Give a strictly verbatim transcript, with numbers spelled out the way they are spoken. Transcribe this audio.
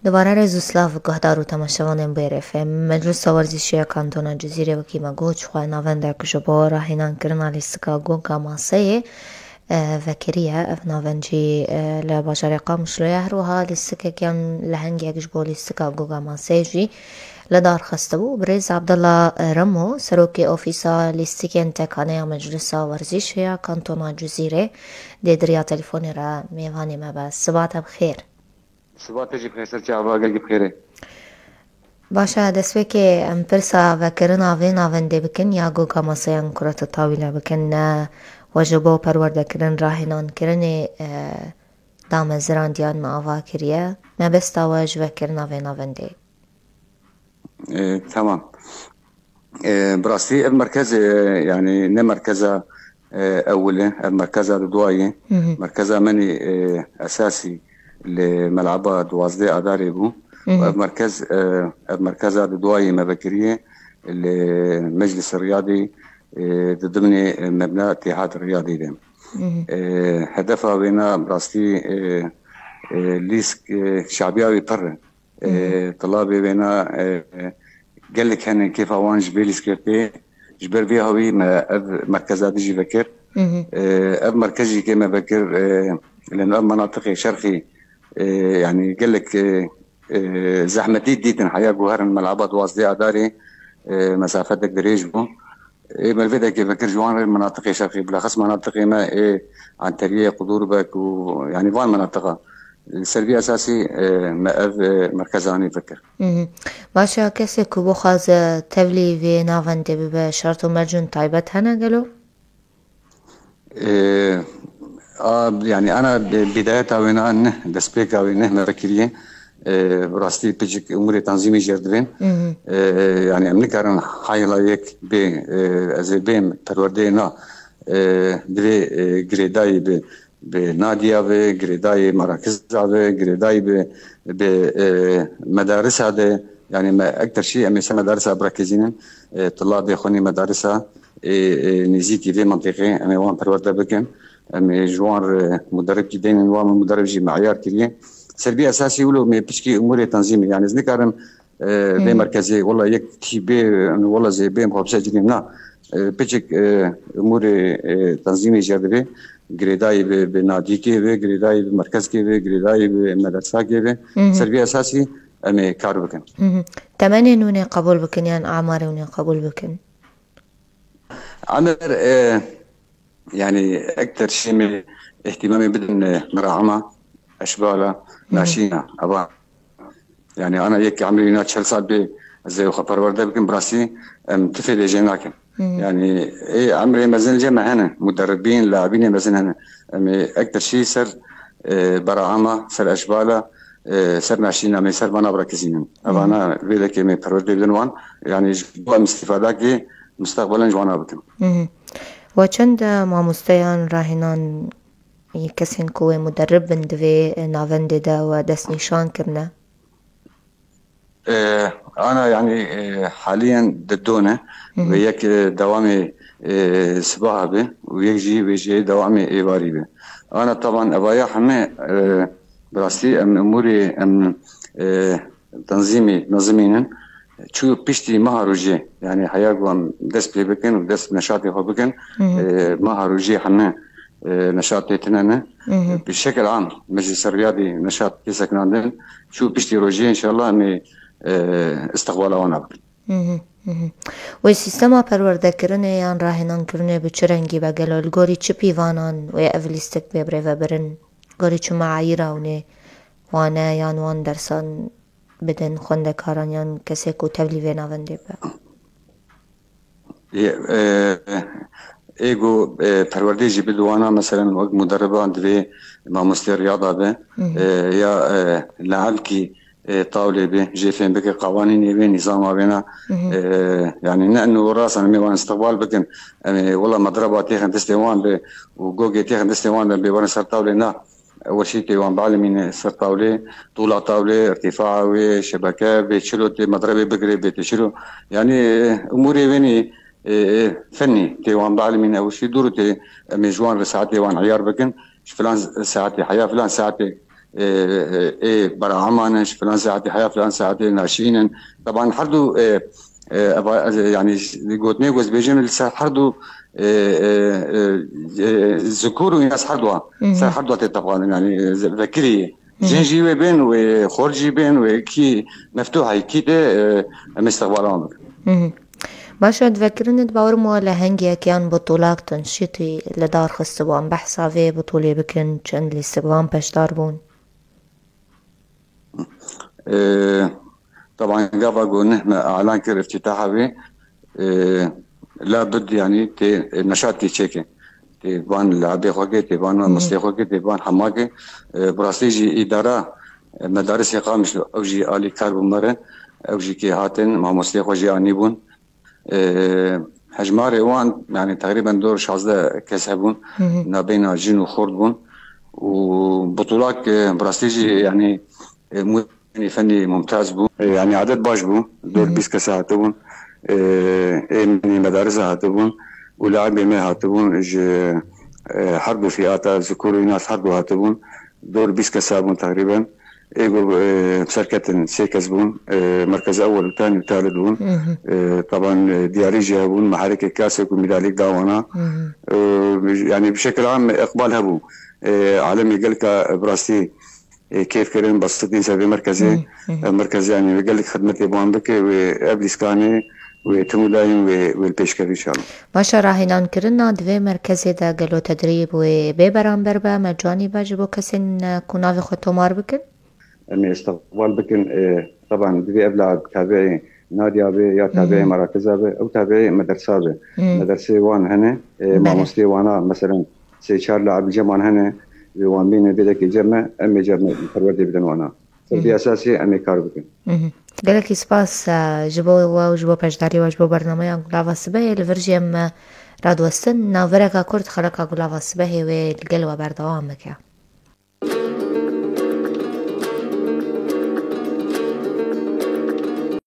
Dubare rêz û silav guhdar û temaşevanên Bêrê F M. Meclisa Werzîşê ya Kantona Cizîrê wekî me got, ji xwe navendek ji bo rahînankirina lîstika Goga Maseyê, e, vekiriye. Ev navend jî, e, li bajarê Qamişlo ye. Her wiha lîstikek yan lehengek ji bo lîstika Goga Maseyê jî li dar xistibû. Birêz Abdullah Remo, serokê Ofîsa Lîstikên Tekane ya Meclisa Werzîşê ya Kantona Cizîrê, dê di riya telefonê re mêvanê me be. Siba te bi xêr. Siba te jî bi xêr, ser çava gelkî bi xêr e. Baş e, destpêkê em pirsa vekirina vê navendê bikin ya Goga Maseyan Kureta Tawîle bikin, ne we ji bo perwerdekirin, rahînankirinê, e, damezirandiyan me ava kiriye. Mebesta we ji vekirina vê navendê? E, tamam. E, bi rastî ev merkez, e, yani ne merkeza, e, ewil e, ev merkeza dudwa ye. Hı hı. Merkeza menî, e, esasî li melaba duwazdeh Adarê bû. Hı hı. Û ev merkez, e, ev merkeza dudwa ye me vekiriye li Meclisa Riyadê, e, di dimnê, e, mebna Têhat Riyadê de. Hı hı. E, hedefa wêna bi rastî, e, e, lîsk, e, şabiya wê pir e. E, Hı. Tilabê wêna, e, gelek hene kêfa wan ji vê lîskê tê. Ji ber vê hawî me ev merkeza dijî vekir. Hı hı. E, ev merkez jî kê me vekir, e, li nav menatiqê şerqî, e, yani gelek, e, e, zehmetî dîtin heya ku herin melaba duwazdeh Adarê, e, mesafetek dirêj bû. Ê, me vê dekê vekir ji wan re menatiqê şerqî, bilaxis menatiqê me ê Anteriyê, Qudûrbek û, yanî van menatiqa. Li ser vî esasî, e, me ev, e, merkeza anî vekir. Hı hı. Baş e, kesê ku bixwaze tevlî vê navendê bibe, şert û mercûn taybet hene gelo? E, a, yani ana bi-, bidayeta wê na ne, destpêka wê ne me vekiriye. E, bi rastî piçik umurê tanzîmê jêr dibên. Hı hı. E, yani em nikarin hayla yek bê, e, ez ê bêm perwerdeyê na, e, divê, e, girêdayî bi, bi nadiya bi, girêdayî merakiza bi, girêdayî bi, bi, e, medarisa de, yani me ekter şî em ê ser medarisa birakizînin, e, tulabê xwe nê medarisa, ê, ê, nêzîkî vê mintîqê em ê wan perwerde bikin. Em ê ji wan re muderibkî deynin, wan muderib jî me eyar kiriye. Ser vî esasî wilo me piçkî umurê tanzîmê, yani ez nikarim, e, vê Hmm. merkezê wela yek tî bê, wela zê bê xwe bise cilîm na. E, piçik, e, umurê, e, tanzîmê jê divê, girêdayî bi, bi nadîkê bi, girêdayî bi merkezkê bi, girêdayî bi medersakê bi. Hı hı. Ser vî esasî em ê kar bikin. Hı hı. Temenê nûnê qebûl bikin yan amarê nûnê qebûl bikin? Emer, e, yani ekter şêmê ihtimamê bidin, e, mirahama, eşbala, Hı hı. naşîna, ava. Yani ana yek emrî na çel sal bê ez ê xwe perwerde bikim, bi rastî em tifê lê jê nakin. Hı hı. Yani ê emrê mezin jê me hene, muderribîn, labînê mezin hene. Em ê ekter şî ser, e, berahama, ser eşbala, e, ser naşîna me, ser vana birakizînin. Hı hı. Evana vê dekê me perwerde bidin wan, yani ji bo em îstîfadakê mustaqbelen ji wana bikin. Hı hı. We çend mamosteyan, rahînan, kesên ku wê muderrib bin di vê navendê de we destnîşan kirine? E, ana yani, e, haliyen di do ne. Hı hı. Ve yek, e, dewamê, e, sibaha be û yek jî vê jê dewamê êvarî be. Ana taban evaya heme, e, bi rastî em umurê em, e, tenzîmê nizimînin. Çû piştî meha rojê, yani heya ku em dest pê bikin û dest neşatê xwe bikin, Hı hı. e, meha rojê heme, e, neşat tê tine ne. Hı hı. Bi şekil am, Meclisa Riyadê neşat tê sekinandin. Çû piştî rojê înşallah em ê, e, istiqbala wan bikin. Hı hı, hı hı. Wê sîstema perwerdekirinê yan rahênankirinê bi çi rengî be gelo? Li gorî çi pîvanan wê ev lîstik bê birêvebirin? Gorî çi meayîra hûn ê wane yan wan dersan bidin xwendekaran yan kesê ku tevlî vê navendê be? Ê, e, ê ku, e, perwerdê jî bide wana, meselen wek muderriban divê mamostê riyada be, Hı hı. e, ya, e, li elkî, e, tawlê be, jê fêm bike qawanînê be, nîzama wêna, Hı hı. e, yani ne inu rast em ê wan istiqbal bikin, em ê wela medreba têxin destê wan be û gogê têxin destê wan be, bê werin ser tawlê na. Ew şî tê wan bilimîne ser tawlê, tûla tawlê, irtîfaa wê, şebeke, bê çilo tê medrebê bigirê, bê tê çilo. Yanî, e, umûrê wênî, e, e, fennî tê wan bilimîne, ew şî dûr tê, em ê ji wan re saetê wan eyar bikin. Ji filan saetê heya filan saetê e, e, ê bera Eman in, ji filan saetê heya filan saetê naşîn in. Teban her du, e, e, eva-, e, yanî gotinê ku ez bêjim li ser her du, e, e, e, e, zikûr û înas her dua, Hı hı. ser her dua tê tebanin, yanî, e, vekirî ye. Hı hı. Jin jî wê bên, wê xor jî bên, wê kî meftuh e, kî tê, e, em istiqbala wan bikin. Hı hı. Baş e, di vekirinê de bawer ma lehengiyek yan butulak tunşîtî li dar xistibû, em behsa vê butulê bikin, çend lîstik van peşdar bûn? E, Teban gava ku neh me elan kir iftîtaha wê, e, la bid, yanî tê, e, neşat tê çêke. Tê van labê xwe ke, tê van Hı hı. mestê xwe ke, tê van hema ke. E, bi rastî jî îdara, e, medarisê Qamişlo, ew jî alîkar bû me re, ew jî kê hatin, mamostê xwe jî anî bûn. E, hejmarê wan, yanî teqrîben dor şazdeh kes hebûn, Hı hı. nabeyna jin û xort bûn. Û butulak, e, bi rastî jî, yanî, e, mû-, yanî fenî mumtaz bû. E, yanî adet baş bû. Dor Hı hı. bîst kesa hatibûn. E, ê min ê medarisa hatibûn. Û laibê me hatibûn. Ji, e, her du fiyata, zikûr û înas her du hatibûn. Dor bîst kesa bûn teqrîben. Ê ku, e, serketin sê kes bûn. E, merkez ewel û tanî û talit bûn. Hı hı. E, taban, e, diyarî jî hebûn. Meharekê kasê ku mîdalîk da wana. Hı hı. E, yanî bi şekil am iqbal hebû. E, alemê gelka bi rastî, e, kêf kirin, basitîn ser vê merkezê. Hı hı. Ev merkezê, yanî, wê gelek xidmetê bi wan bike, wê ev lîskanê, wê tim û layên wê, wê li pêş kevî şano. Baş e, rahênankirina di vê merkezê de gelo tedrîb wê bê beramber be, me canî be ji bo kesên, e, ku navê xwe tomar bikin? Em ê istiqbal bikin, e, teban divê ev la tabiê Nadia be, ya tabiê Hı hı. Merakiza be, ew tabiê medersa be. Hı. Medersê wan hene, e, Belê. mamostê wana, meselen, sê çar laib li cem wan hene, wê wan bîne bêdekê cem me, em ê cem me perwerdê bidin wana. Ser vê Hı hı. esasê em ê kar bikin. Hı hı. Gelekî spas, e, ji bo we û ji bo beşdarî we ji bo bernameya Gulava Sibehê. Li vir jî em, e, radwestin navbereka Kurd xeleka Gulava Sibehê wê li gel we berdewam bike.